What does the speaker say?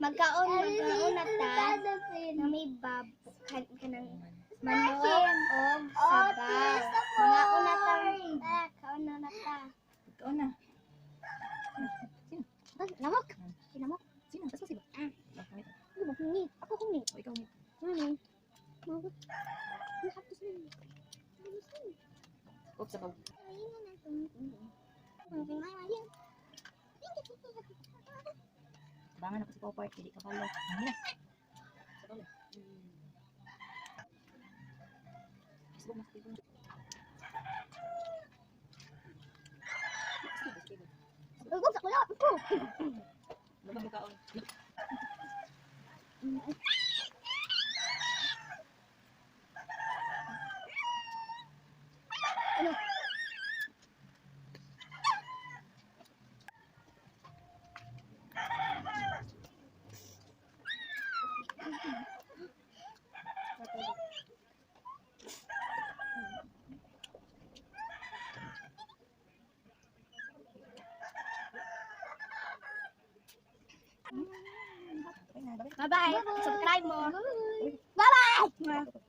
Magkaon, magkaon na ta. Na may bab kan kanang manok og sabaw. Mga una ta. Kaon na na ta. Ikaw na. Sino? Lamok. Lamok. Sino? Tapos sino? Ah. Bakit? Ano ba hungi? Ako hungi. O, ikaw ni. Ano? Mga. Oops, sabaw. Bangan ako sa Popart, dili ka balo. Ano na? Sabaw na. Isbog na sa table. Sige, sige. Ugog sa kulot. Ano ba kaon? Ano? Bye na, bye. Bye-bye. Subscribe mo. Bye-bye.